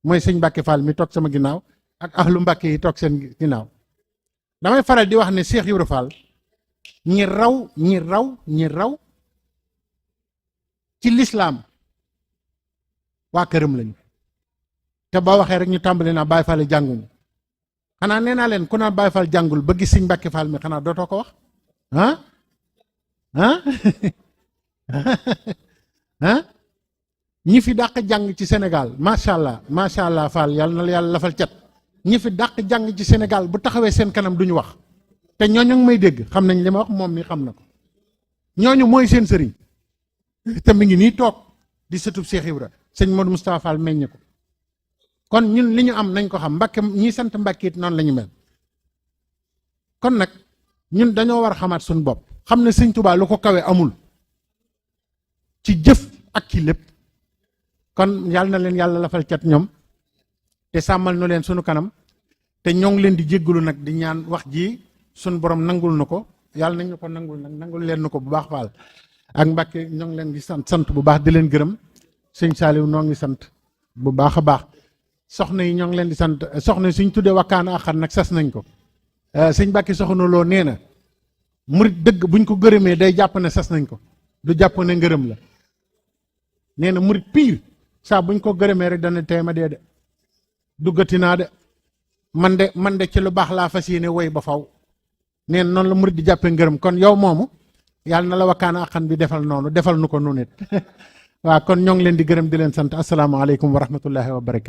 mooy sëñ Mbàkke Fall mi toog sama ginnaaw ak ahlu Mbàkke yi toog seen ginnaaw damay faral di wax ne Cheikh Ibra Fall ñi raw ci lislaam waa këram lañu te boo waxee rek ñu tàmbali naa Baay Faal jànguñu xanaa nee naa leen ku naa Baay Faal jàngul ba gis sëñ Mbàkke Fall mi xanaa dootoo ko wax ñi fi dàq jàng ci Sénégal macha allah Fall yàlla na la yàlla lafal cat ñi fi dàq jàng ci Sénégal bu taxawee seen kanam duñu wax te ñooñu ngi may dégg xam nañ li ma wax moom mi xam na ko ñooñu mooy seen sëriñ te mi ngi nii toog di sëtub Cheikh Ibra sëñ Modou Moustapha Fall meññ ko kon ñun li ñu am nañ ko xam Mbàkke ñi sant Mbàkke it noonu la ñu mel kon nag ñun dañoo war a xamaat suñu bopp xam ne sëñ Tuubaa lu ko kawe amul ci jëf ak ci lépp kon yàlla na leen yàlla lafal cat ñoom te sàmmal nu leen sunu kanam te ñoo ngi leen di jéggalu nag di ñaan wax ji sunu borom nangul na ko yàlla nañ ñu ko nangul nag nangul leen na ko bu baax Fall ak Mbàkke ñoo ngi leen di sant bu baax di leen gërëm sëñ Saliou noo ngi sant bu baax a baax soxna yi ñoo ngi leen di sant soxna yi suñ tuddee Wakana Haqqan nag sas nañ ko sëñ Mbàkke soxna loo nee na murit dëgg buñ ko gërëmee day jàpp ne sas nañ ko du jàpp ne ngërëm la nee na murit piir saa buñ ko gërëmee rek dana teema dee de duggati naa de man de ci lu baax laa fas yéene woy ba faw nee na noonu la murit di jàppee ngërëm kon yow moomu yàlla na la Wakana Haqqan bi defal noonu defal nu ko nu nit waaw kon ñoo ngi leen di gërëm di leen sant asalaamaaleykum wa rahmatullahi wa barakatu